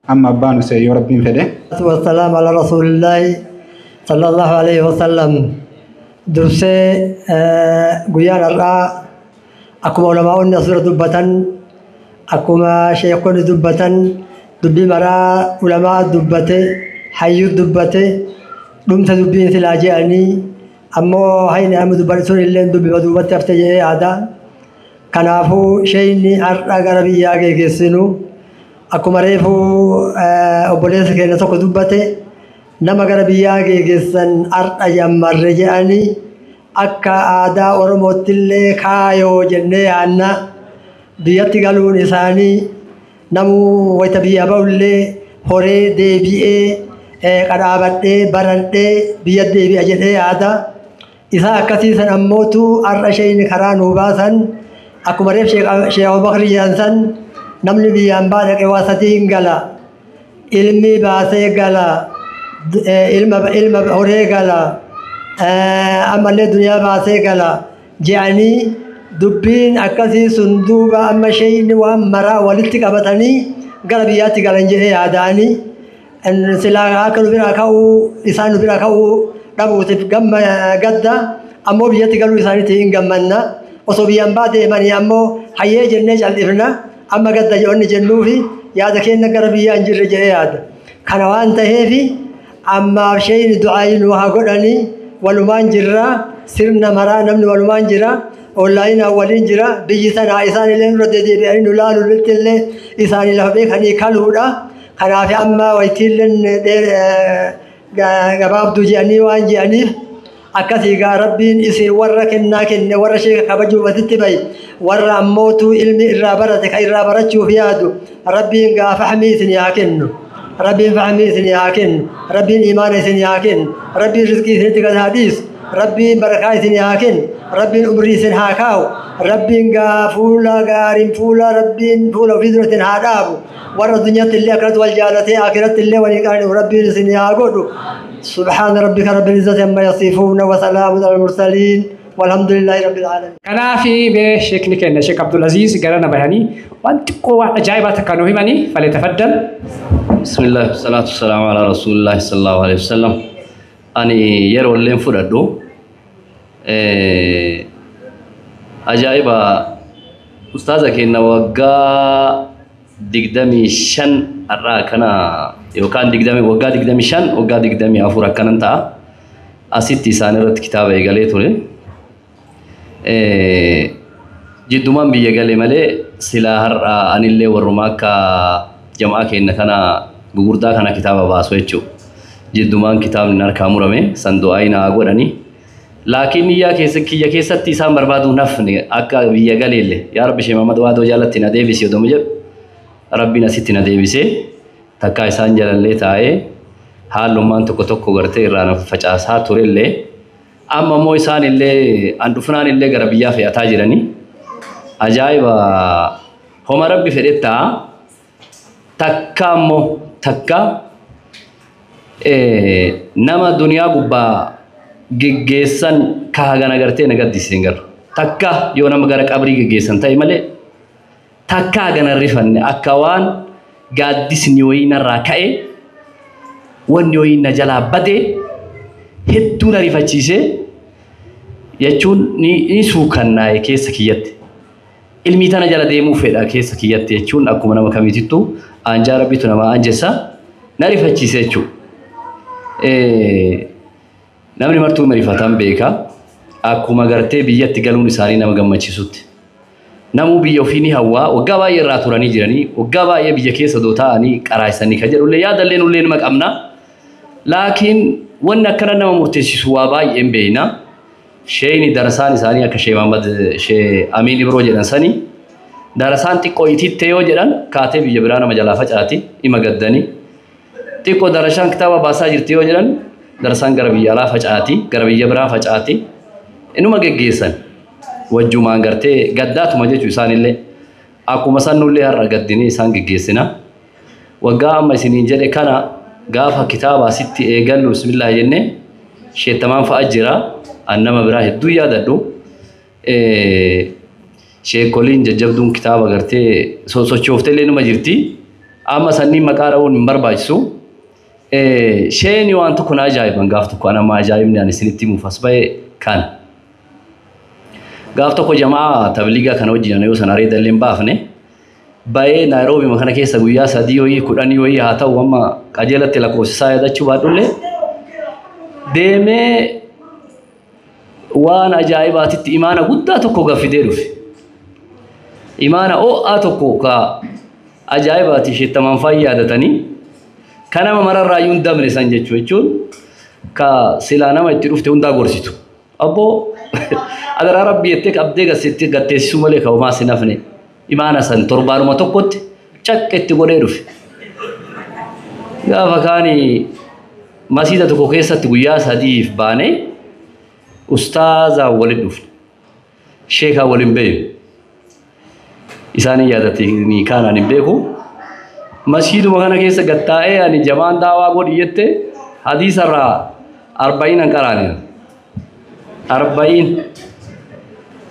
Amma abbaan Hussein yoo Rabbiin fedhe. والسلام على رسول الله صلى الله عليه وسلم. Dursee guyyaan har'aa akkuma ulamaa'onni as dura dubbatan, akkuma sheekonni dubbatan, dubbii maraa ulamaa dubbate, hayyuu dubbate, dhumta dubbiin silaa je'anii, ammoo hayni amma dubbate sun illee dubbima duubatti hafte jedhee yaada. Kanaafuu sheeyni har'a gara biyyaa geeggeessinu akkuma reefuu obboleessa keenya tokko dubbate, nama gara biyyaa geeggeessan har'a jammarre jedhanii, akka aadaa Oromootti illee kaayoo jennee yaanna. Biyyatti galuun isaanii namuu wayita biyya ba'ullee horee deebi'ee qadhaabadhee baradhee biyya deebi'a jedhee yaada. Isaa akkasiisan ammootu har'a sheeyni karaa nuu baasan, akkuma reef Sheekh Abubakar jedhan san, namni biyyaan baa dhaqee waa sadii hin gala. Ilmi baasee gala, ilma horee gala, ammallee duniyaa baasee gala je'anii, dubbiin akkasii sun duuba amma sheeyni waan maraa walitti qabatanii gara biyyaatti galan jedhee yaada'anii, silaa akka nu biraa ka'uu isaan nu biraa ka'uu dhabuutiif gamma gadda, ammoo biyyatti galuu isaaniitti hin gammanna. Osoo biyyaan baa deemanii ammoo hayyee jennee cal'ifna. Amma gadda jedhonni jennuufi yaada keenya gara biyyaa hin jirre jedhee yaada. Kana waan ta'eefi ammaaf sheeyni du'aayii nu haa godhanii. Walumaan jirra, sirna maraa namni walumaan jira, onlaayinaan waliin jira. Biyyi sanaa isaan illee nurra deddeebi'anii nu laaluutti illee isaanii lafa beekanii kaluudha. Kanaaf amma wayitiilleen gabaabduu jedhanii waan jedhaniif akkasii gaa. Rabbiin isin warra kennaa kenne, warra sheeka kabajuuf asitti bahe, warra ammootu ilmi irraa barate, ka irraa barachuuf yaadu, Rabbiin gaa fahmii isin haa kennu. Rabbiin fahmii isin haa kennu. Rabbiin imaana isin haa kennu. Rabbiin rizqii isinitti gad haa dhiisu. Rabbiin barakaa isin haa kennu. Rabbiin umrii isin haa kaa'u. Rabbiin gaa fuula gaariin fuula Rabbiin fuula ofii dura isin haa dhaabu. Warra addunyaatti illee akkanatti wal jaalatee akhiratti illee walii qaani'u Rabbiin isin haa godhu. سبحان ربك رب العزة عما يصفون وسلام على المرسلين والحمد لله رب العالمين. Kanaaf mee sheekni keenya Sheek Abdulaziz gara na bahanii waan xiqqoo waan ajaa'ibaa takka nuu himanii, فليتفضل. بسم الله والصلاة والسلام على رسول الله صلى الله عليه وسلم. Ani yeroo illeen fudhadhu, ajaa'iba, ustaaza keenya waggaa 25 har'aa kana yookaan digdami waggaa 25, waggaa 24 akkanan ta'a, asitti isaan irratti kitaaba eegalee ture. Jiddumaan biyya gale malee silaa har'a anillee warruma akka jam'aa keenya kana gugurdaa kana kitaaba baasu jechuudha. Jiddumaan kitaabni harkaa murame san du'aa naa godhani. Laakiin niyyaa keessa kiyya keessatti isaan barbaaduu nafni akka biyya galeelle, yaa Rabbi, Sheekh Muhammad Waadoo jalatti na deebisi odoo jedhu, Rabbiin asitti na deebisee takkaa isaan jalallee taa'ee haalummaan tokko tokko gartee irraa na facaasaa turellee, amma immoo isaan illee an dhufnaan illee gara biyyaa fe'ataa jiranii. Ajaa'iba, homa Rabbi fedhe ta'a. Takka ammoo takka nama duniyaa gubbaa geggeessan ka hagana gartee na gaddisiisan garuu takka yoo nama gara qabrii geggeessan ta'e malee takka hagana rifanne, akka waan gaaddisni wayii narraa ka'e, wanni wayii na jalaa bade, hedduu na rifachiisee jechuun ni suukannaa'e keessa kiyyatti. Ilmii tana jala deemuu fedha keessa kiyyatti jechuun akkuma nama kamiitittuu aanjaa Rabbitu nama aanjessa, na rifachiise jechuudha. Namni martuu marifataan beeka, akkuma gartee biyyatti galuun isaanii nama gammachiisutti. Namuu biyya ofii ni hawwaa, waggaa baay'ee irraa turanii jiranii, waggaa baay'ee biyya keessa doo taa'anii qaraayisanii kan jedhullee yaadallee nullee nama qabna. Laakiin wanni akkana nama murteessisu waa baay'een beekna. Sheeyni darasaan isaanii akka Shee Muhammad Shee Amiin Ibroo jedhan sanii, darasaan xiqqoo ititte yoo jedhan kaatee biyya biraa nama jalaa facaati, ima gaddanii. Xiqqoo darashaan kitaaba baasaa jirti yoo jedhan darasaan gara biyya alaa facaati, gara biyya biraa facaati. Inuma geggeessan. Wajjumaan gartee gaddaatuma jechuu isaanillee. Akkuma san nullee har'a gaddinee isaan geggeessina. Waggaa amma isiniin jedhe kana gaafa kitaaba asitti eegallu bismillah jennee sheettamaan fa'a jira. An nama biraa hedduu yaadadhu. Sheekoliin jajjabduun kitaaba gartee sosochooftellee numa jirti. Amma sanniin maqaa dha'uun hin barbaachisu. Sheeni waan tokko na ajaa'iban gaaf tokko anama ajaa'ibni ani isinitti himuuf as ba'e kana. Gaaf tokko jamaa tabliigaa kana wajjin yoo sana areeda illee hin baafne ba'ee Naayiroobii kana keessa guyyaa 3 wayii 10 wayii haa ta'u amma qajeelatti lakkoofsisaa yaadachuu baadhullee deemee waan ajaa'ibaatitti imaana guddaa tokko gaffidee dhufe. Imaana ho'aa tokko ka ajaa'ibaati isheettamaan fa'aa yaadatanii kan nama mararraayyuu hin dabne san jechuun ka silaa nama itti dhufte hundaa gorsitu. Abboo adaraa rabbi jettee qabdee gatteessisuu malee ka homaa sin hafne imaana san torbaanuma tokkotti caqqe itti godhee dhufe. Gaafa kaani masiida tokko keessatti guyyaa 3 baanee ustaazaan waliin dhufne. Sheekaa waliin beeku. Isaanin yaadatanii kaanaan hin beeku. Masiiduma kana keessa gattaa'ee ani jamaan daawaa godhi jette hadiisarraa 40 qaraane. 40.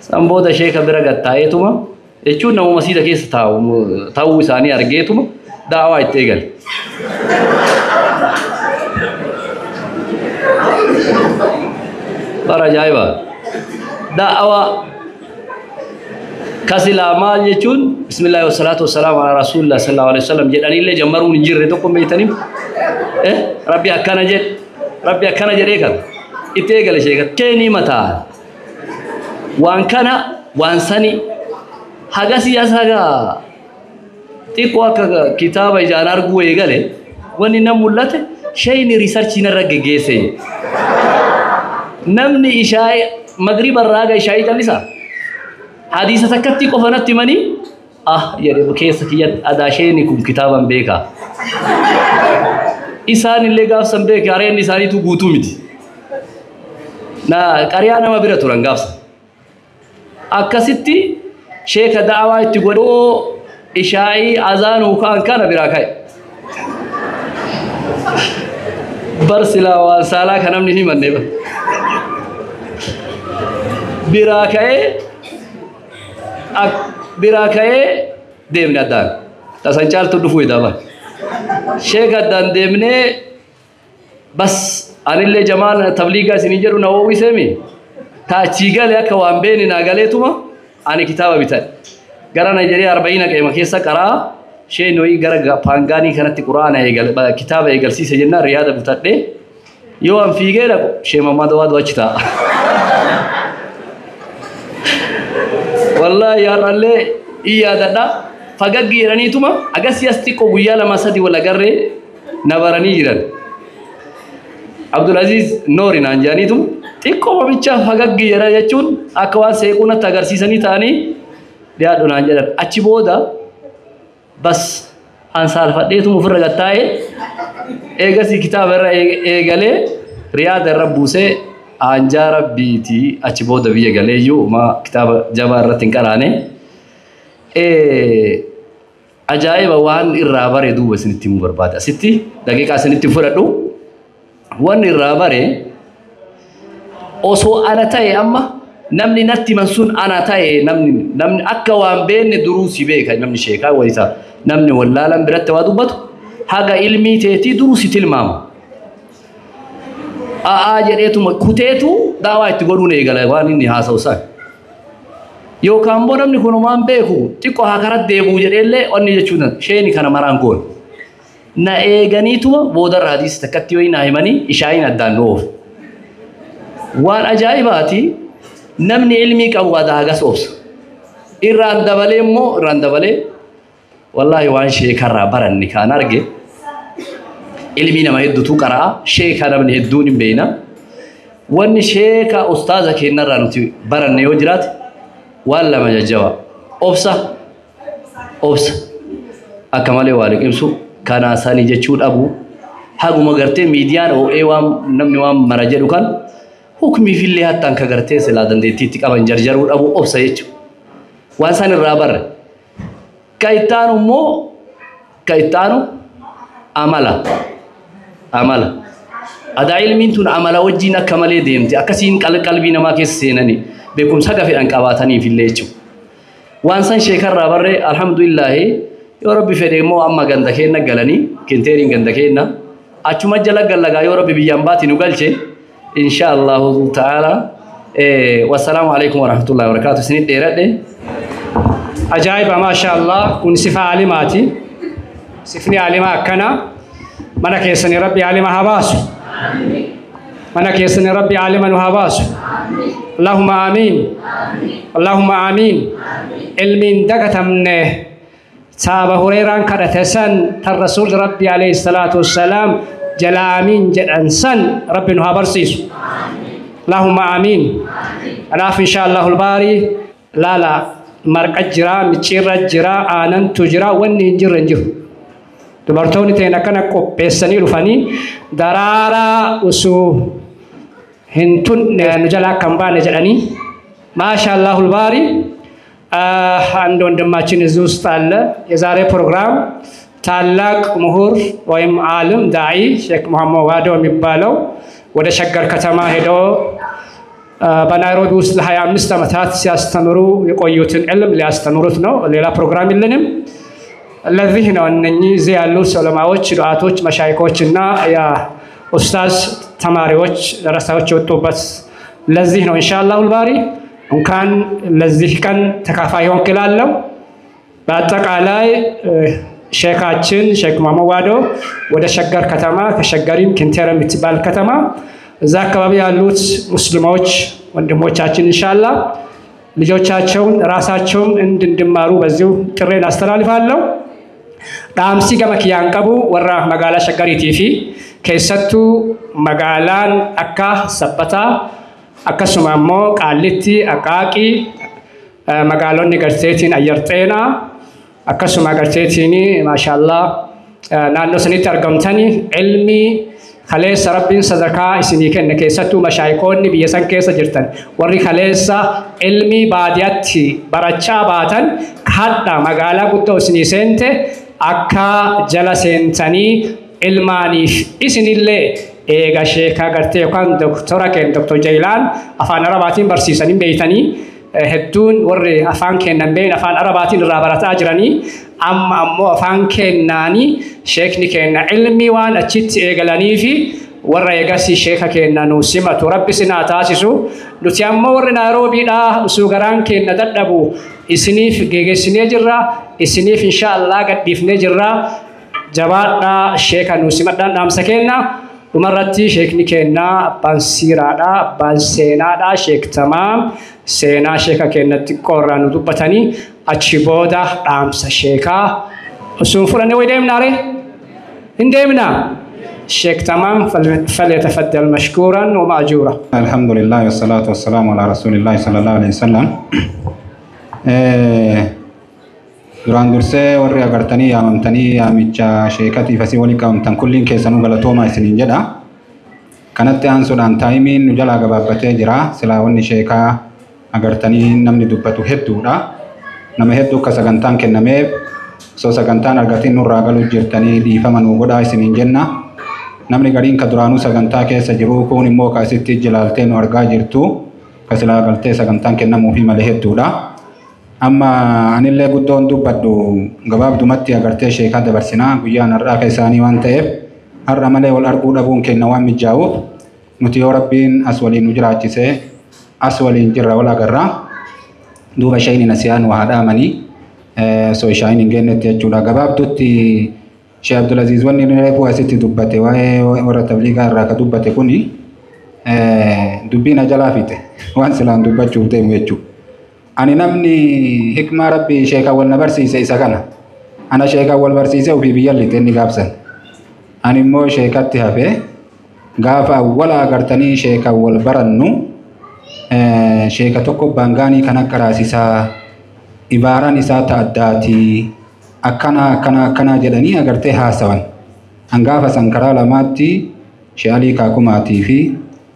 San booda sheeka bira gattaa'eetuma jechuun nama masiida keessa taa'uu isaanii argeetuma daawaa itti eegale. Bara ajaa'iba. Daawaa kasilaa maal jechuun bismillaahi wassalaatu wassalaamu alaa rasuulillah sallallahu alaihi wasallam jedhaniillee jammaruun hin jirre tokko hin beektaniif. Rabbi akkana jedhe rabbi akkana jedhee kan itti eegale sheeka. Keenii mataa waan kana waan sani haga siyaasa haga xiqqoo akka kitaaba ijaan arguu eegale wanni nan mul'ate sheeyni riisarchii narra geggeesse. Namni ishaa'ee magriba irraa haga ishaa'ii callisaa. Hadiisa takkatti qofa natti himanii jedhe keessa kiyyatti adaa sheeyni kun kitaaban beekaa. Isaan illee gaafsan beeke hareen isaaniitu guutuu miti. Na qariyaa nama bira turan gaafsan. Akkasitti sheeka da'awaa itti godhoo ishaa'ii azaanuu ka'an kana biraa ka'e. Bar silaa waan saalaa kan namni himanne bar. Biraa ka'ee deemne addaan. Tasan caaltu dhufuu edaa bar. Sheeka addaan deemnee bas anillee jamaan tabliigaa isinii jedhu na ho'isee taachii galee akka waan beeni naa galeetuma ani kitaaba bitadhe. Gara Naayijeeriyaa 40 qeema keessa qaraa sheen wayii gara paangaanii kanatti quraana kitaaba eegalsiise jennaan riyaada bitadhe. Yoo an fiigee dhaqu shee mammaa dawaadu achi taa'a. Wallaahi har'allee in yaadadha. Fagaggi jedhaniituma agasii as xiqqoo guyyaa 2 3 wal agarree na baranii jiran. Abdulaziz Noori naan jedhaniituma xiqqoo mamicha fagaggi jedhan jechuun akka waan seequu natti agarsiisanii ta'anii dhiyaadhu naan jedhan. Achi booda bas an saalfadheetuma ofirra gattaa'ee eegasii kitaaba irra eegalee riyaada irra buusee anjaa rabbiitii achi booda biyya galeeyyuu uma kitaaba jabaa irratti hin qaraane. Ajaa'iba waan irraa bare duuba isinitti himuu barbaada. Asitti daqiiqaa isinitti fudhadhu. Wanni irraa bare osoo ana ta'e amma namni natti himan sun ana ta'e namni akka waan beekne duruu si beeka namni sheekaa wayita namni wallaalan biratti waa dubbatu haga ilmii teetii duruu si tilmaama. A'aa jedheetuma kuteetu daawaa itti godhuun eegala waan inni haasa'u san. Yookaan immoo namni kun waan beeku xiqqoo haa karaa deebi'u jedheellee onni jechuun sheeni kana maraan goone. Na eeganiituma boodarra hadiisa takkatti wayii naa himanii ishaa'iin addaan nu oofe. Waan ajaa'ibaati namni ilmii qabu aadaa hagas obsa. Irraan dabalee immoo irraan dabalee wallaahi waan sheekarraa baranne kaan arge ilmii nama hedduutu qara'a sheeka namni hedduun hin beekna. Wanni sheeka ustaaza keenyarraa nuti baranne yoo jiraate waan lama jajjaba. Obsa obsa akka malee waa liqimsu kanaa sanii jechuu dhabu haguma gartee miidiyaan oo'ee waan namni waan mara jedhu kan hukmiifillee hattaan ka gartee silaa dandeettiitti qaban jarjaruu dhabu obsa jechuudha. Waan san irraa barre. Ka ittaanu immoo ka ittaanu amala. Amala. Adaa ilmiin tun amala wajjin akka malee deemte akkasiin qalbii namaa keessa seenanii beekumsa haga fedhan qabaataniif illee jechuudha. Waan san sheekarraa barre alhamdulillaahi Yoo Rabbi fedhe immoo amma ganda keenna galanii kinteeriin ganda keenna achuma jala gallagaa yoo Rabbi biyyaan baati nu galche insha Allahu ta'ala. Wassalaamu alaikum warahmatullahi wabarakatuh. Isinit dheeradhe. Ajaa'iba, maasha Allah, kun sifa alimaati. Sifni alimaa akkana. Mana keessanii Rabbi alima haa baasu. Mana keessanii Rabbi alima nu haa baasu. Allahumma amiin. Allahumma amiin. Ilmiin dagatamne saaba Hureeraan kadhate san tan Rasuulli Rabbi alayhi salaatu wassalaam jala amiin jedhan san Rabbi nu haa barsiisu. Allahumma amiin. Kanaaf insha Allahul baarii laala marqa jira, micciirra jira, aanantu jira, wanni hin jirre hin jiru. Dubartoonni ta'in akkana qopheessanii dhufanii daraaraa osoo hin tunne nu jalaa akka hin baane jedhanii maasha Allahul baarii. አንድ ወንድማችን እዚህ ውስጥ አለ። የዛሬ ፕሮግራም ታላቅ ምሁር ወይም ዓሊም ዳዒ ሼክ መሐመድ ዋዶ የሚባለው ወደ ሸገር ከተማ ሄደው በናይሮቢ ውስጥ ለ25 ዓመታት ሲያስተምሩ የቆዩትን ዕልም ሊያስተምሩት ነው። ሌላ ፕሮግራም የለንም። ለዚህ ነው እነኚህ እዚህ ያሉ ዑለማዎች፣ ዱዓቶች፣ መሻይኮች እና የኡስታዝ ተማሪዎች ደረሳዎች የወጡበት ለዚህ ነው። ኢንሻአላሁል ባሪ እንኳን ለዚህ ቀን ተካፋይ ሆንክ እላለሁ። በአጠቃላይ ሼካችን ሼክ መሐመድ ዋዶ ወደ ሸገር ከተማ ከሸገሪም ኪንቴር የምትባል ከተማ እዛ አካባቢ ያሉት ሙስሊሞች ወንድሞቻችን ኢንሻአላህ ልጆቻቸውን ራሳቸውን እንዲማሩ በዚሁ ጥሬን አስተላልፋለሁ። Dhaamsi gama kiyyaan qabu warra magaalaa Shaggariitii fi keessattuu magaalaan akka Sabbataa akkasuma immoo Qaallitti, Aqaaqii, magaalonni garteetiin Ayyar Xeenaa akkasuma garteetiin maashaallah naannoo sanitti argamtanii ilmi kaleessa Rabbiin sadarkaa isinii kenne keessattuu mashaayikoonni biyya san keessa jirtan warri kaleessa ilmi baadiyyaatti barachaa baatan hadha magaalaa guddoo isinii seente akka jala seentanii ilmaaniif isinillee eega sheekaa gartee yookaan doktora keenya Doktor Jayilaan afaan Arabaatiin barsiisanii beeytanii hedduun warri afaan kennan beeyin afaan Arabaatiin irraa barataa jiranii amma ammoo afaan kennaanii sheekni kenna ilmi waan achitti eegalanii fi warra eegasii sheeka kenna nu simatu Rabbi sinaa taasisu. Nuti ammoo warri Naayiroobiidhaa osoo garaan kenna dadhabu isiniif geeggessinee jirra, isiniif insha Allah gadhiifnee jirra. Jabaadhaa, sheeka nu simadhaan dhaamsa kenna. Dhumarratti sheekni kennaa abbaan siiraadhaa, abbaan seenaadhaa, sheek Tamaam seenaa sheeka kennatti xiqqoo nu dubbatanii achi booda dhaamsa sheekaa osoo fudhannee way deemnaa ree? Hin deemnaa? Sheek Tamaam falyatafaddal mashkuuran wa ma'juura. Alhamdulillah wasalaatu wasalaamu ala rasuulillahi sallallahu alaihi wasallam. Duraan dursee warri agartanii yaamamtanii yaamicha sheekatiif asii walii qabamtan kulliin keessanuu galatoomaa isiniin jedha. Kanatti aansuudhaan taayimiin nu jalaa gabaabbatee jira. Silaa wanni sheekaa agartanii namni dubbatu hedduudha. Nama hedduu akka sagantaan kennameef osoo sagantaan argatiin nurraa galuu jirtanii dhiifama nuu godhaa isiniin jenna. Namni gariin ka duraanuu sagantaa keessa jiru kun immoo ka asitti jilaaltee nu argaa jirtu ka silaa galtee sagantaan kennamuufi malee hedduudha. Amma anillee guddoon dubbadhu gabaabdumatti agartee sheekaa dabarsinaa guyyaan har'aa ka isaanii waan ta'eef har'a malee wal arguu dhabuun kenna waan mijaa'uuf nuti yoo Rabbiin as waliin nu jiraachisee as waliin jirra wal agarraa. Duuba shayni nasiyaan waa haadhaamanii osoo ishaayin hin geennetti jechuudha. Gabaabdutti Sheekh Abdulaziz wanni inni reefuu asitti dubbate waa'ee warra tabliigaa irraa ka dubbate kuni dubbiin ajalaa fixe waan silaan dubbachuuf deemu jechuudha. Ani namni hikmaa Rabbii sheekaa wal na barsiise isa kana. Ana sheekaa wal barsiise ofii biyya lixe inni gaafsan. Ani immoo sheekatti hafee gaafa awwala agartanii sheekaa wal barannu sheeka tokko baangaanii kan akka raasisaa ibaaraan isaa ta'addaati akkana akkana akkana jedhanii agartee haasawan. Hangaafa san karaa lamaatti Shee Alii Kaakumaatii fi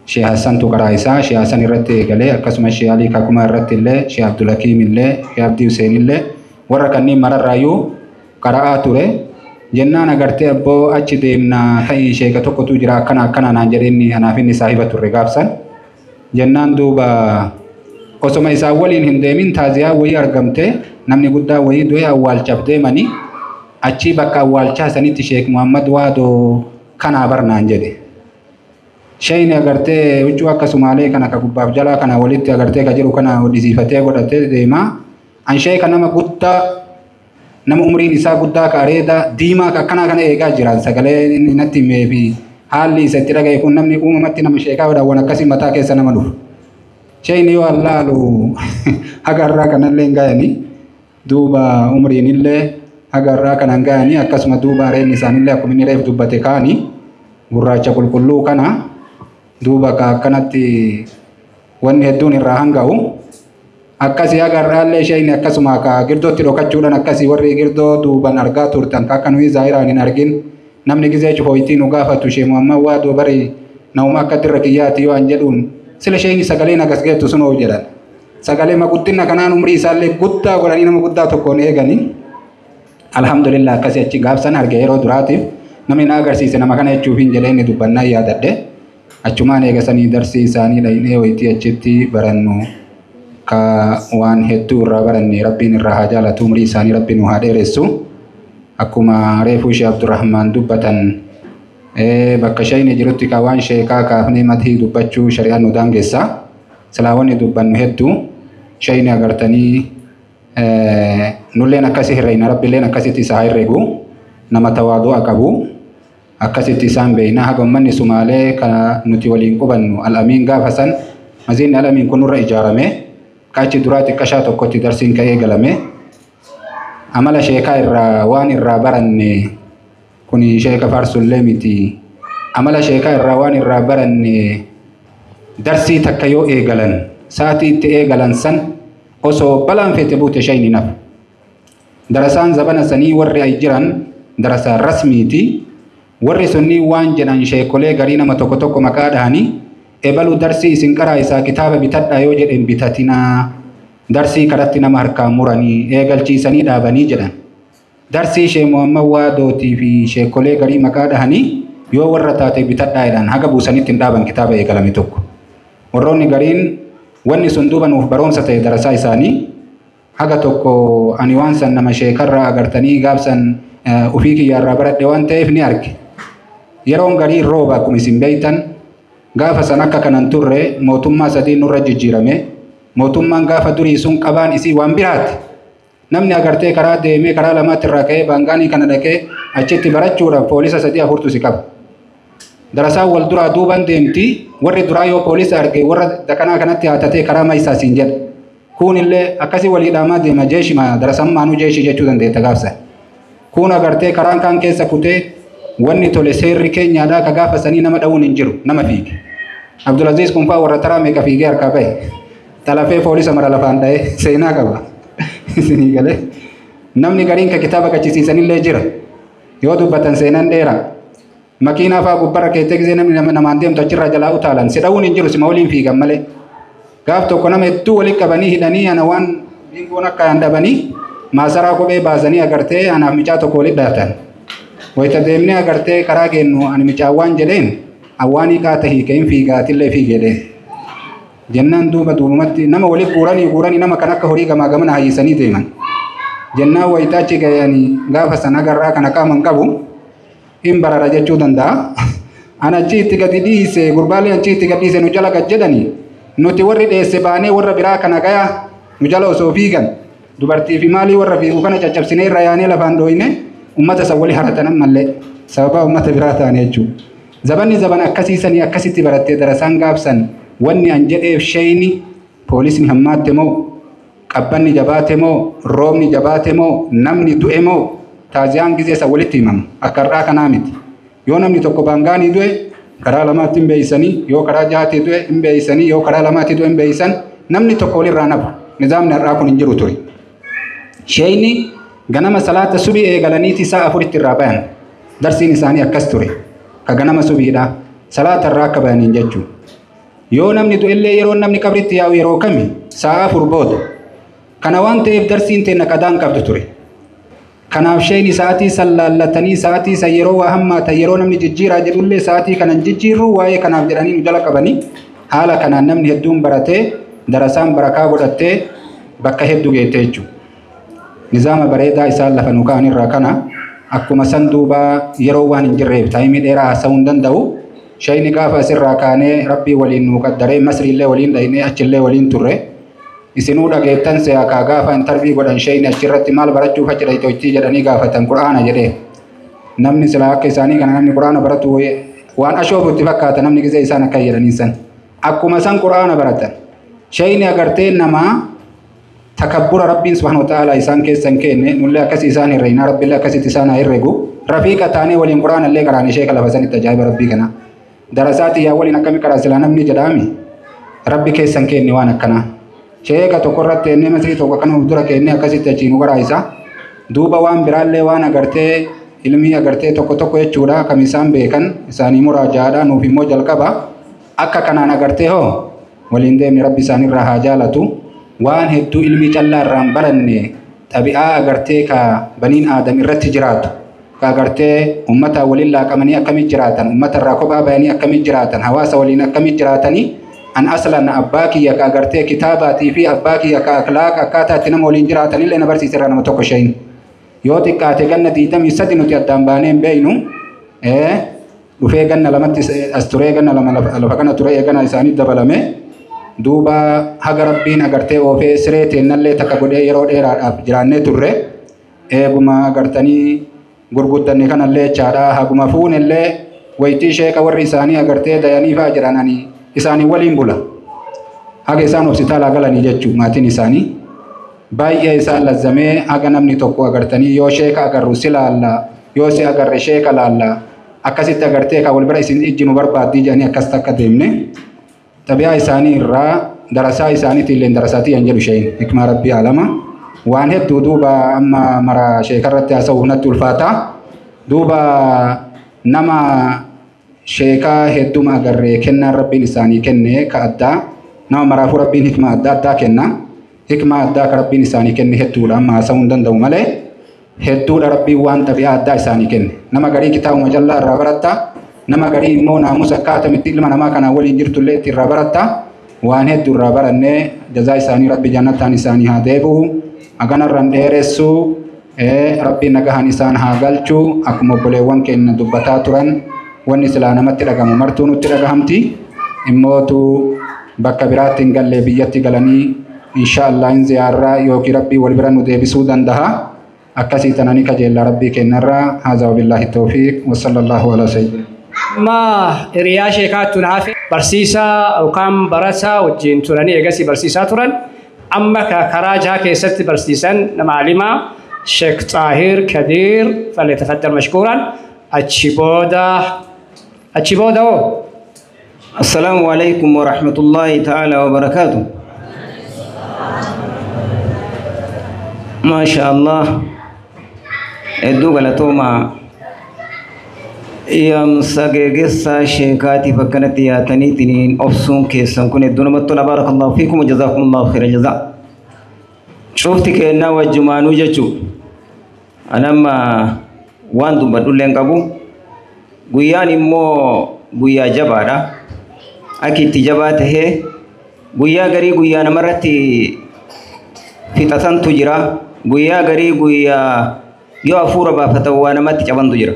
Shee Hassantu karaa isaa Shee Hassan irratti eegalee akkasumas Shee Alii Kaakumaa irratti illee Shee Abdulhakiim illee Shee Abdii Huseen illee warra kanneen mararraayyuu qara'aa ture. Jennaan agartee abboo achi deemnaa ta'ii sheeka tokkotu jira akkana akkana naan jedhee inni anaaf inni saahiba turre gaafsan. Jennaan duuba osoma isaan waliin hin deemin taaziyaa wayii argamte namni guddaa wayii du'e awwaalchaaf deemanii Achii bakka awwaalchaa sanitti Sheek Muhammad Waadoo kanaa barnaan jedhe. Sheeyni agartee huccuu akka Sumaalee kana ka gubbaaf jalaa kana walitti agartee ka jiru kana hodhisiifatee godhatee deema. An sheeka nama guddaa, nama umriin isaa guddaa, ka areeda diimaa ka akkanaa kana eegaa jiran. Sagalee inni natti himee fi haalli isa itti dhagaye kun namni uumamatti nama sheekaa godhan akkasii mataa keessa nama dhufu. Sheeyni yoo allaalu haga irraa kanallee hin gayanii, duuba umriin illee haga irraa kana hin gayanii, akkasuma duuba areenni isaanillee akkuma inni reef dubbate kaanii gurraacha qulqulluu kana duuba ka akkanatti wanni hedduun irraa hanga'u. Akkasii haga irraallee sheeyni akkasuma ka girdootti dhokachuudhaan akkasii warri girdoo duuban argaa turtan ka akka nuyi zaahiraan hin argin, namni gizee cufooyitii nu gaafatu Sheek Muhammad Waadoo bari namuma akka dirra kiyyaati yoo an jedhuun sila sheeyni sagaleen agas geettu sun hoo jedhan. Sagalee maguddina kanaan umrii isaallee guddaa godhanii nama guddaa tokkoon eeganii. Alhamdulillah, akkasii achi gaafsan arge yeroo duraatiif namni na agarsiise nama kana jechuuf hin jedhee inni dubbannaa yaadadhe. Achumaan eegasanii darsii isaanii dhahinee wayitii achitti barannu ka waan hedduu irraa baranne. Rabbiin irraa haa jaalatu, umrii isaanii Rabbiin nu haa dheeressu. Akkuma reefuu Sheekh Abdurrahmaan dubbatan, bakka shayni jirutti ka waan sheekaa kaafnee madhii dubbachuu shari'aan nu daangessa. Silaa wanni dubbannu hedduu shayni agartanii nulleen akkasi herreeyna, Rabbiilleen akkasitti isa haa herregu, nama tawaadu'a qabu akkasitti isaan beeyna. Haga ummanni Sumaalee ka nuti waliin qubannu Al-Amiin gaafa san maziinni Al-Amiin kun nurra ijaarame ka achi duraa xiqqashaa tokkotti darsiin ka'ee galame. Amala sheekaa irraa waan irraa baranne, kun sheeka faarsullee miti, amala sheekaa irraa waan irraa baranne, darsii takka yoo eegalan sa'atii itti eegalan san osoo balaan fete buute shayni nafu. Darasaan zabana sanii warri ay jiran darasaa rasmiiti. Warri sunni waan jedhan, sheekolee garii nama tokko tokko maqaa dhahanii, ebalu darsii isin qaraa isaa kitaaba bitadhaa yoo jedhen bitatinaa, darsii karatti nama harkaan muranii eegalchiisanii dhaabanii jedhan. Darsii Shee Muhammad Waadootii fi sheekolee garii maqaa dhahanii yoo warra taate bitadhaa jedhan, haga buusanitti hin dhaaban kitaaba eegalame tokko. Warroonni gariin wanni sun duuba nuuf baroomsa ta'e darasaa isaanii haga tokko ani waan san nama sheekarraa agartanii gaafsan ufii kiyyaarraa baradhe waan ta'eef ni arge. Yeroon garii rooba akkuma isin beeytan gaafa san akka kanan turre mootummaa sadii nurra jijjiirame. Mootummaan gaafa durii sun qabaan isii waan biraati. Namni agartee karaa deemee karaa lamaatti irraa ka'ee baangaanii kana dhaqee achitti barachuudhaaf poolisa sadii afurtu si qaba. Darasaan wal duraa duuban deemti, warri duraa yoo poolisa arge warra dakanaa kanatti haatatee karaa maisaa siin jedha. Kun illee akkasii walii dhaamaa deema, jeeshima darasaan maanuu jeeshii jechuu dandeetta gaafsa. Kun agartee karaan kaan keessa kutee wanni tole seerri keenyaadhaa ka gaafa sanii nama dha'uun hin jiru, nama fiige. Abdulaziz kun fa'aa warra taraa meeqa fiigee harkaa bahe. Xalafee poolisa mara lafaan dha'ee seenaa qaba. Isinii galee. Namni gariin ka kitaaba qachisiisanillee jira. Yoo dubbatan seenaan dheeraa. Makiinaa fa'aa gubbarra keettee gisee namni namaan deemtu achirraa jalaa utaalan. Si dha'uun hin jiru, sima waliin fiigan malee. Gaaf tokko nama hedduu walitti qabanii hidhanii ana waan bingoon akka hin dhabanii maasaraa kophee baasanii agartee anaaf micaa tokko walitti dhaatan. Wayita deemnee agartee karaa geennu ani micaawwan jedheen awwaanii qaata hiike hin fiigaatillee fiigedheen. Jennaan duuba duubumatti nama walitti guuranii guuranii nama kan akka horii gamaa gamana hayyisanii deeman. Jennaan wayita achi ga'anii gaafa san agarraa kana qaaman qabu hin barara jechuu danda'a. Ana achi itti gadi dhiise, gurbaalee achi itti gadi dhiise nu jala gad jedhanii, nuti warri dheesse baanee warra biraa kana gaya nu jala osoo fiigan dubartii fi maalii warra fiigu kana caccabsinee irra yaanee lafaan dhooyne ummata san wali haratan ammallee sababa ummata biraa ta'an jechuudha. Zabanni zaban akkasiisanii akkasitti barattee darasaan gaafsan wanni an jedheef sheeyni poolisni hammaatte moo, qabbanni jabaate moo, roobni jabaate moo, namni du'e moo, taaziyaan gizee san walitti himamu akka har'aa kanaa miti. Yoo namni tokko baangaanii du'e karaa lamaatti hin beeysanii, yoo karaa jahaatti du'e hin beeysanii, yoo karaa lamaatti du'e hin beeysan, namni tokko walirraa nafu. Nizaamni har'aa kun hin jiru ture. Sheeyni ganama salaata subii eegalaniiti sa'a afuritti irraa bayan. Darsiin isaanii akkas ture. Ka ganama subiidha. Salaata irraa akka bayaniin jechuudha. Yoo namni du'ellee yeroo namni qabritti yaa'u yeroo kami? Sa'a 4 booda. Kana waan ta'eef darsiin teenna qadaan qabdu ture. Kanaaf sheeyni sa'aatii san laallatanii sa'aatii san yeroo waa hammaatan yeroo namni jijjiiraa jedhullee sa'aatii kanan jijjiirru waa'ee kanaaf jedhanii nu jala qabanii haala kanaan namni hedduun baratee darasaan barakaa godhattee bakka hedduu geette jechuudha. Nizaama bareedaa isaan lafa nu ka'an irraa kana Akkuma san duuba yeroo waan hin jirreef taayimii dheeraa haasa'uu hin danda'u. Shayni gaafa asirraa kaanee rabbii waliin nuu qaddaree Masriillee waliin dhahinee achillee waliin turre. Isinuu dhageettan seekaa gaafa intarvii godhan shayni achirratti maal barachuuf achi dhayitochii jedhanii gaafatan Qur'aana jedhee. Namni silaa akka isaanii kana namni Qur'aana baratu waan ashoofu itti fakkaata namni gisee isaan akka jedhanii san. Akkuma san Qur'aana baratan. Shayni agartee namaa takabbura rabbiin subhaanahu wa ta'ala isaan keessan kenne nullee akkasii isaan herreeyna rabbiillee akkasitti isaan haa herregu rafiiqa taanee waliin Qur'aana illee qaraan ishee lafa sanitti ajaa'iba rabbii kana. Darasaati yaa waliin akkami qaraa silaa namni jedhaami rabbi keessan kenne waan akkanaa. Sheeka tokko irratti ennee masrii tokko akkana of dura kennee akkasitti achiin nu qaraayisa. Duuba waan biraallee waan agartee ilmii agartee tokko tokko jechuudha kam isaan beekan isaanii muraajaadha nuuf immoo jalqaba akka kanaan agartee hoo waliin deemni rabbi isaanirraa haa jaalatu. Waan hedduu ilmii callaa irraan baranne xabi'aa agartee ka baniin aadam irratti jiraatu ka agartee ummata waliin laaqamanii akkamit jiraatan ummata irraa kophaa bayanii akkamit jiraatan hawaasa waliin akkamit jiraatanii an aslan abbaa kiyya ka agartee kitaabaatii fi abbaa kiyya ka akhlaaqa akkaataa itti nama waliin jiraatan illee na barsiise irraa nama tokko shayin. Yoo xiqqaate ganna 23 nuti addaan baanee hin beeynu dhufee ganna lamatti as turee ganna lama lafa kana turee eegana isaanii dabalame. Duuba haga rabbiin agartee oofee siree teennallee takka godhee yeroo dheeraadhaaf jiraannee turre eeguma agartanii gurguddanne kanallee jechaadha haguma fuunellee waytii sheeka warri isaanii agartee dayanii fa'aa jiran ani isaanii waliin bula haga isaan hospitaalaa galanii jechuu maatiin isaanii baay'ee isaan lazzamee haga namni tokko agartanii yoo sheeka agarru si laalla yoo si agarre sheeka laalla akkasitti agartee ka wal bira isin ijji nu barbaaddii jedhanii akkas takka deemne. Xabiyaa isaanii irraa darasaa isaaniitiin illee darasaatii hin jedhu shayini hikmaa rabbii alama waan hedduu duuba amma mara sheekarratti haasa'uuf natti ulfaata duuba nama sheekaa hedduma agarree kennaan rabbiin isaanii kenne ka addaa nama maraafuu rabbiin hikmaa adda addaa kenna hikmaa addaa ka rabbiin isaanii kenne hedduudha amma haasa'uu hin danda'u malee hedduudha rabbiin waan xabiyaa addaa isaanii kenne nama garii kitaabuma callaa irraa baratta. Nama garii immoo naamusa akkaatamitti ilma namaa kanaan waliin jirtullee itti irraa baratta waan hedduu irraa barannee jazaa isaanii rabbi jannataan isaanii haa deebi'u haganarraan dheeressu rabbiin nagahan isaan haa galchu akkuma obboleewwan keenya dubbataa turan wanni silaa namatti dhagamu martuu nutti dhagahamti immootu bakka biraatti hin galle biyyatti galanii insha Allah hin ziyaarraa yookiin rabbii wal bira nu deebisuu danda'a. Akkasii tananii kajeellaa rabbii kennarraa haazaa billaahi tawfiiq wa sallallahu alaa sayyidina. Amma hiriyaa sheekaatti naafe barsiisaa yookaan barataa wajjin turanii eegasii barsiisaa turan amma karaa jaha keessatti barsiisan nama alimaa Sheek Xaahir Kadiir falyatafaddal mashkuuran achi booda hoo. Assalaamu alaikum wa rahmatullahi ta'ala wa barakaatu. Maasha Allah hedduu galatoomaa. Yaamsa geeggessaa sheekaatiif akkanatti yaataniitiin obsuun keessan kun hedduu namatti tola. Baarakallahu fiikum jazaakumullahu khayra jazaa. Cufti kennaa wajjumaanuu jechuu anamma waan dubbadhullee hin qabu. Guyyaan immoo guyyaa jabaadha. Akki itti jabaa tahee guyyaa garii guyyaa namarratti fixatantu jira. Guyyaa garii guyyaa yoo hafuura baafatan waa namatti cabantu jira.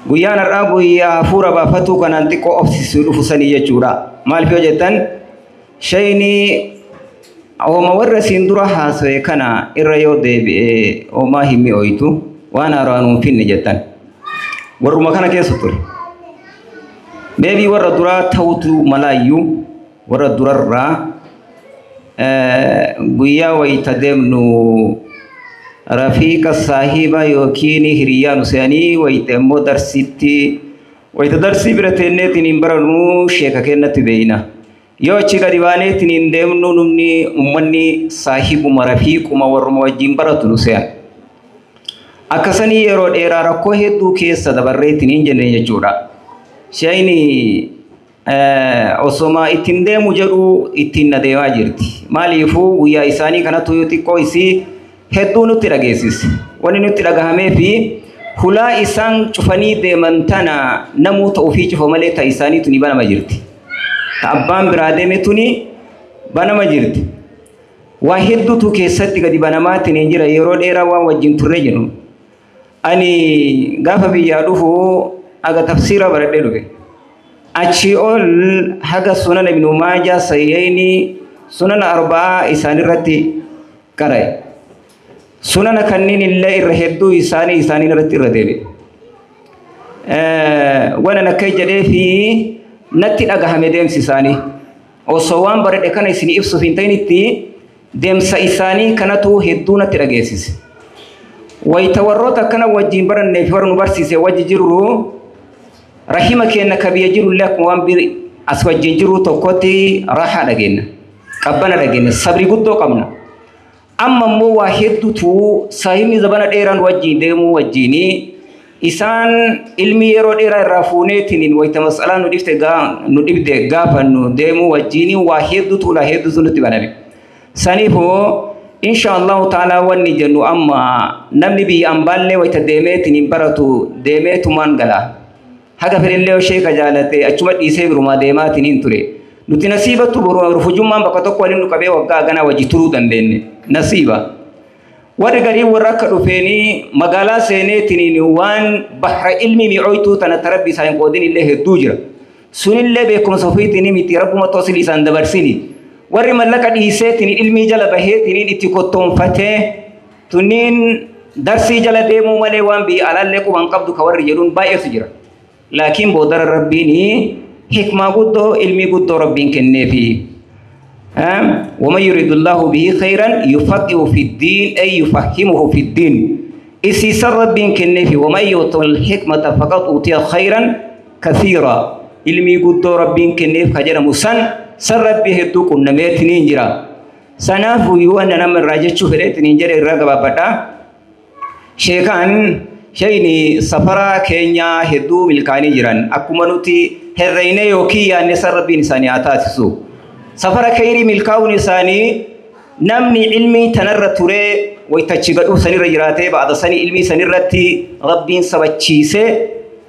Guyyaan har'aa guyyaa hafuura baafatuu kanaan xiqqoo obsisuu dhufu sanii jechuudha. Maaliif yoo jettan shayni hooma warra siin dura haasa'e kana irra yoo deebi'e hoomaa hin mi'ooytu waan haaraan hin finne jettan. Warruma kana keessa ture. Beebii warra duraa ta'utu malaayyuu warra durarraa guyyaa wayita deemnu rafiiqa saahiba yookiin hiriyaa nu se'anii wayita immoo darsitti wayita darsii bira teenneetiin hin barannu sheeka kennatti beeyna. Yoo achi gadi baaneetiin hin deemnu numni ummanni saahibuma rafiiquma warruma wajjin baratu nu se'an. Akkasanii yeroo dheeraa rakkoo hedduu keessa dabarreetiin hin jenne jechuudha. Shayni osoma ittiin deemu jedhu ittiin na deemaa jirti. Maaliifuu guyyaa isaanii kanattu yoo xiqqoo isii hedduu nutti dhageessise. Wanni nutti dhagahamee fi hulaa isaan cufanii deeman tana namoota ofii cufa malee ta isaanii tuni banama jirti. Ta abbaan biraa deeme tuni banama jirti. Waa hedduutu keessatti gadi banamaatiin hin jira yeroo dheeraa waan wajjin turre jennu. Ani gaafa biyyaa dhufu aga tafsiira baradhee dhufe. Achii ol haga Sunana Ibnu Maajaa, Sahihaini, Sunana Arba'aa isaanirratti qara'e. Sunana kanneen illee irra hedduu isaanii isaanii irratti irra deebi'e. Waan akka jedhee fi natti dhagahame deemsi isaanii. Osoo waan baradhe kana isin ibsuuf hin ta'initti deemsa isaanii kanatu hedduu natti dhageessise. Wayita warroota akkana wajjin barannee fi warra nu barsiise wajji jirru, rahima keenya ka biyya jirullee akkuma waan as wajjin jiru tokkotti raahaa dhageenya. Qabbana dhageenya. Sabri guddoo qabna. Amma immoo waa hedduutu saahibni zabana dheeraan wajjin deemuu wajjini isaan ilmi yeroo dheeraa irraa fuuneetiin wayita mas'alaa nu dhibde nu dhibde gaafannu deemuu wajjini waa hedduutu ulaa hedduutu nutti baname. Saniifuu insha Allahu ta'ala wanni jennu amma namni biyya ambaallee wayita deemeetiin baratu deemeetumaan gala. Haga fedhellee yoo sheeka jaalate achuma dhiisee birumaa deemaatiin hin ture. Nuti nasiibattu rufujummaan bakka tokko waliin nu qabee waggaa ganaa wajji turuu dandeenye. Nasiiba. Warri garii warra akka dhufeenii magaalaa seeneetiin waan bahra ilmi mi'ooytuu tana tarabbi isaan qoodin illee hedduu jira. Sunillee beekumsa ofiitiin miti, rabbuma toosilii isaan dabarsini. Warri mallaqa dhiiseetiin ilmii jala baheetiin itti kottoonfatee tunniin darsii jala deemuu malee waan biyya alaallee quban qabdu ka warri jedhuun baay'eetu jira. Laakiin boodara Rabbiin hikmaa guddoo, ilmii guddoo Rabbiin kenneefi. ومن يريد الله به خيرا يفقهه في الدين، أي يفهمه في الدين. إسيس ربين كنفي ومن يؤت الحكمة فقد أوتي خيرا كثيرا. ilmii guddoo Rabbiin kenneef ka jedhamu san san Rabbi hedduu qunnameetiniin jira. Sanaafuu yoo wanna nama irraa jechuu fedheetiniin jedhe irraa gabaabadha. Sheekaan shayni safara keenyaa hedduu milkaanii jiran akkuma nuti herreeyne yookiin yaadne san Rabbiin isaanii haa taasisu. Safara khayrii milkaa'uun isaanii namni ilmii tanarra turee waytachi gadhuu sanirra jiraatee ba'ada sanii ilmii sanirratti Rabbiin sabachiisee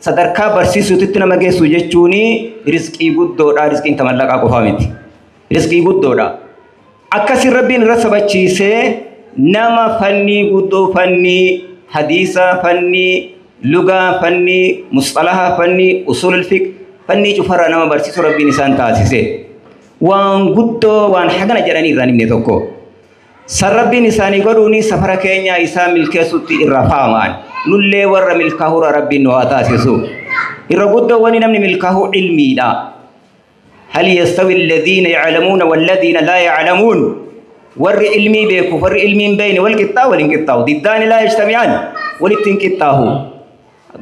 sadarkaa barsiisuutti nama geessu jechuun rizqii guddoodha. Rizqiin tamallaqaa qofaa miti. Rizqii guddoodha. Akkasii Rabbiin irra sabachiisee nama fannii guddoo, fannii hadiisa, fannii lugaa, fannii musxalaha, fannii usulul fiqh, fannii cufarraa nama barsiisu Rabbiin isaan taasise. Waan guddoo waan hagana jedhanii irraa himne tokko. San Rabbiin isaanii godhuuni safara keenya isaa milkeessutti irra faamaan. Nullee warra milkaa'uura Rabbiin nu haa taasisu. Irra guddoo wani namni milkaa'u ilmiidha. هل يستوي الذين يعلمون والذين لا يعلمون؟ ور علمي بيكو ور علمي بين والقطاع والانقطاع ضدان لا يجتمعان ولتنقطاع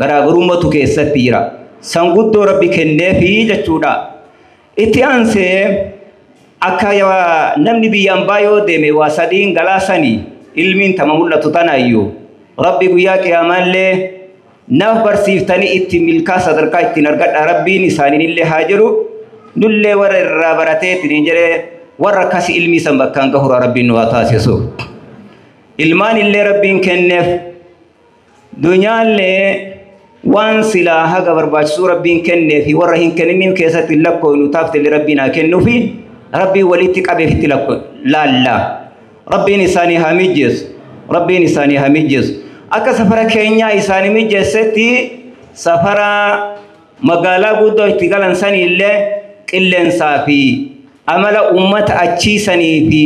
غراغرومتو كيستيرا سنغدو ربي كنفي جچودا. Itti aansee akka namni biyyaan baay'oo deeme waa sadiin galaasanii ilmiin tama mul'atu tanaayyuu Rabbi guyyaa qiyaamaallee naaf barsiiftanii itti milkaa sadarkaa ittiin argadha Rabbiin isaaniinillee haa jedhu. Nullee warra irraa barateetiin jedhee warra akkasii ilmii san bakkaan gahura Rabbiin nu haa taasisu. Ilmaan illee Rabbiin kenneef dunyaallee waan silaa haga barbaachisuu Rabbiin kennee fi warra hin kenniniif keessatti lakkoofnu taaftillee Rabbiin haa kennuufi Rabbiin walitti qabeef itti laalla. Rabbiin isaanii haa mijeessu. Rabbiin isaanii haa mijeessu. Akka safara keenyaa isaanii mijeessetti safara magaalaa guddoo itti galan sanii illee qilleensaa fi amala uummata achiisanii fi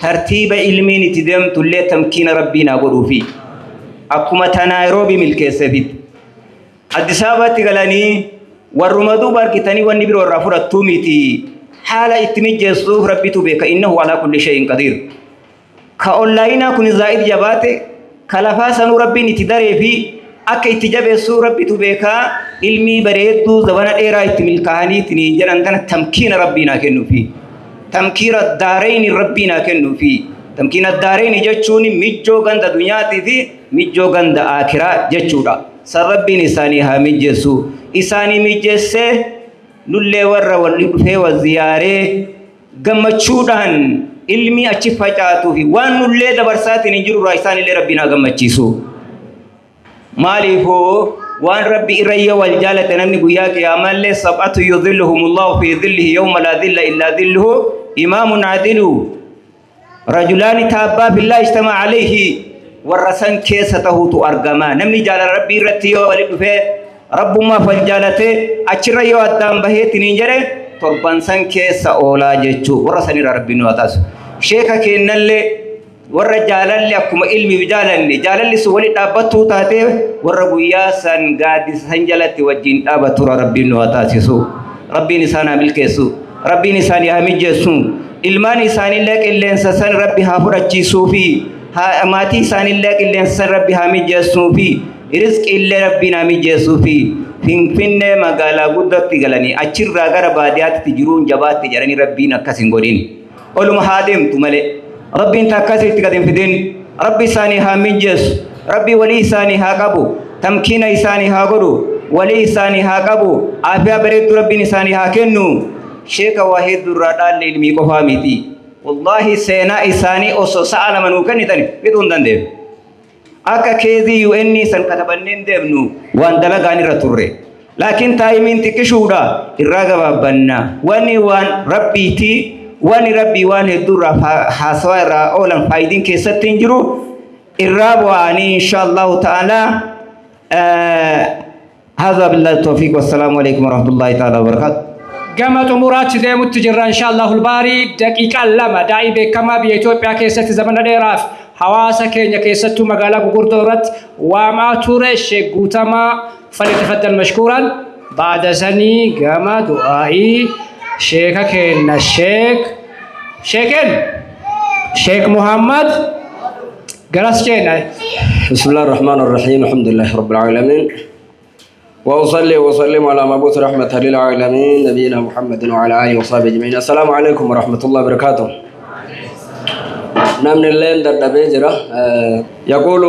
tartiiba ilmiin itti deemtu illee tamkiina Rabbiin haa godhuufi. Akkuma ta Naayiroobii milkeesseefitti. Addis Ababaatti galanii warruma duuba argitanii wanni biroo irraa fudhattuu miti. Haala itti mijeessuuf Rabbitu beeka, innahu alaa kulli shay'in qadiir. Ka onlaayinaa kun zaa'id jabaate ka lafaa sanuu Rabbiin itti daree fi akka itti jabeessuu Rabbitu beekaa. Ilmii bareedduu zabana dheeraa itti milkaa'anii ittiin jedhan kana tamkiina Rabbiin haa kennuufi. Tamkiina daarayni Rabbiin haa kennuufi. Tamkiina daarayni jechuun mijjoo ganda dunyaatii fi mijjoo ganda aakiraa jechuudha. San Rabbiin isaanii haa mijeessu. Isaanii mijeessee nullee warra walli dhufee wa ziyaaree gammachuudhaan ilmi achi facaatuu fi waan nullee dabarsaatiin hin jirurraa isaanillee Rabbiin haa gammachiisu. Maaliifuu waan Rabbi irra yoo wal jaalate namni guyyaa qiyaamallee sab'atu yudhilluhumullahu fi dhillihi yawma laa dhilla illaa dhilluhu imaamun adilu rajulaani taabbaa fillahi ijtama'a alayhi Warra san keessa tahuutu argama. Namni jaalala rabbii irratti yoo walitti dhufee rabbummaaf wal jaalatee achirra yoo addaan baheetiin hin jedhe torban san keessa oolaa jechuu warra sanirra rabbiin nu haa taasisu. Sheeka kennallee warra jaalalli akkuma ilmiif jaalanne jaalalli sun walitti dhaabbattuu taatee warra guyyaa san gaaddisa san jalatti wajjin dhaabatura rabbiin nu haa taasisu. Rabbiin isaan haa milkeessu. Rabbiin isaanii haa mijeessu. Ilmaan isaaniillee qilleensa san rabbi haa fudhachiisuu fi maatii isaaniillee qilleensa san rabbi haa mijeessuu fi rizqiillee rabbiin haa mijeessuu fi Finfinnee magaalaa guddatti galanii achirraa gara baadiyyaatti jiruun jabaatti jedhanii rabbiin akkas hin godhin. Oluma haa deemtu malee. Rabbiin takkasitti gad hin fidin. Rabbi isaanii haa mijeessu. Rabbi walii isaanii haa qabu. Tamkiina isaanii haa godhu. Walii isaanii haa qabu. Aafiyaa bareedduu rabbiin isaanii haa kennu. Sheeka waa hedduu irraa dhaalle ilmii qofaa miti. Wallaahi seenaa isaanii osoo sa'a lama nuu kennitan fixuu hin dandeenyu. Akka keezii UN san katabannee deemnu waan dalagaan irra turre. Laakiin taayimiin xiqqishuudha irraa gabaabbanna. Wanni waan rabbiiti wanni rabbii waan hedduu irraa haasawaa irraa oolan faayidiin keessatti hin jiru irraa bu'anii insha Allahu ta'ala. هذا بالله التوفيق والسلام عليكم ورحمة الله تعالى وبركاته. Gama xumuraatti deemutti jirra insha Allahul baarii daqiiqaa lama daa'ii beekamaa biyya Itoophiyaa keessatti zamana dheeraaf hawaasa keenya keessattuu magaalaa gurguddoo irratti waamaa ture Sheek Guutamaa falyatafaddal mashkuuran baada sanii gama du'aa'ii sheeka keenna sheek sheekeen Sheek Muhammad garas ceena. بسم الله الرحمن الرحيم الحمد لله رب العالمين وأصلي وأسلم على مبعوث رحمة للعالمين نبينا محمد وعلى آله وصحبه أجمعين. السلام عليكم ورحمة الله وبركاته. نمن الليل دربيجرة. يقول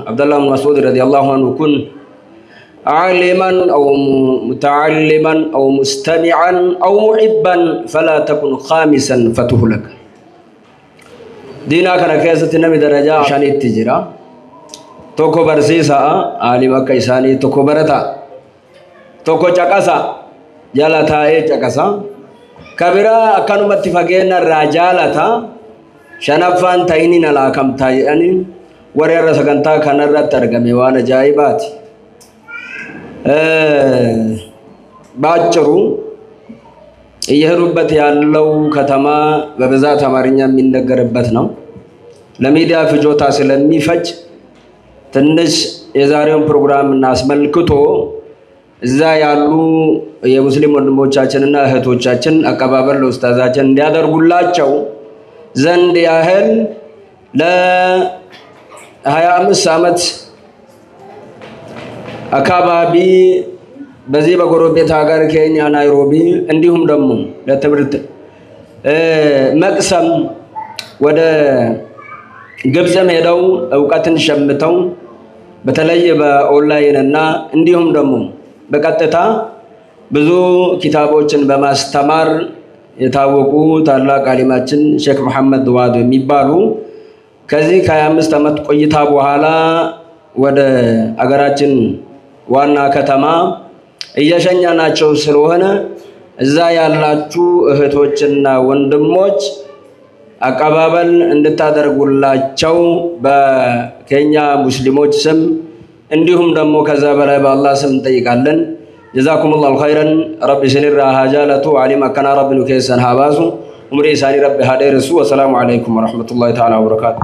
عبد الله بن مسعود رضي الله عنه كن عالما أو متعلما أو مستمعا أو محبا فلا تكن خامسا فتهلك. دينا كان كيسة نبي درجة عشان التجرة توكو برسيسا عالم كيساني توكو برتا tokko caqasa jala taa'ee caqasa kabira akkanumatti fageenya irraa jaalata shanaffaan ta'ini na laakamtaa jedhanii warri irra sagantaa kanarratti argame waan ajaa'ibaati. በአጭሩ እየሄዱበት ያለው ከተማ በብዛት አማርኛ የሚነገርበት ነው። ለሚዲያ ፍጆታ ስለሚፈጅ ትንሽ የዛሬውን ፕሮግራም አስመልክቶ እዛ ያሉ የሙስሊም ወንድሞቻችንና እህቶቻችን አቀባበል ለኡስታዛችን እንዲያደርጉላቸው ዘንድ ያህል ለ25 ዓመት አካባቢ በዚህ በጎረቤት ሀገር ኬንያ ናይሮቢ እንዲሁም ደግሞ ለትምህርት መቅሰም ወደ ግብፅም ሄደው እውቀትን ሸምተው በተለይ በኦንላይን እና እንዲሁም ደግሞ በቀጥታ ብዙ ኪታቦችን በማስተማር የታወቁ ታላቅ አሊማችን ሼክ መሐመድ ዋዶ የሚባሉ ከዚህ ከ25 ዓመት ቆይታ በኋላ ወደ አገራችን ዋና ከተማ እየሸኘናቸው ስለሆነ እዛ ያላችሁ እህቶችና ወንድሞች አቀባበል እንድታደርጉላቸው በኬንያ ሙስሊሞች ስም እንዲሁም ደግሞ ከዛ በላይ በአላህ ስም እንጠይቃለን። ጀዛኩሙላሁ ኸይረን ረቢ ስኒራ ሀጃለቱ ዓሊም አከና ረቢ ኑኬሰን ሀባሱ ኡምሪ ኢሳኒ ረቢ ሀደርሱ። ወሰላሙ አለይኩም ወረሕመቱላሂ ተዓላ ወበረካቱ።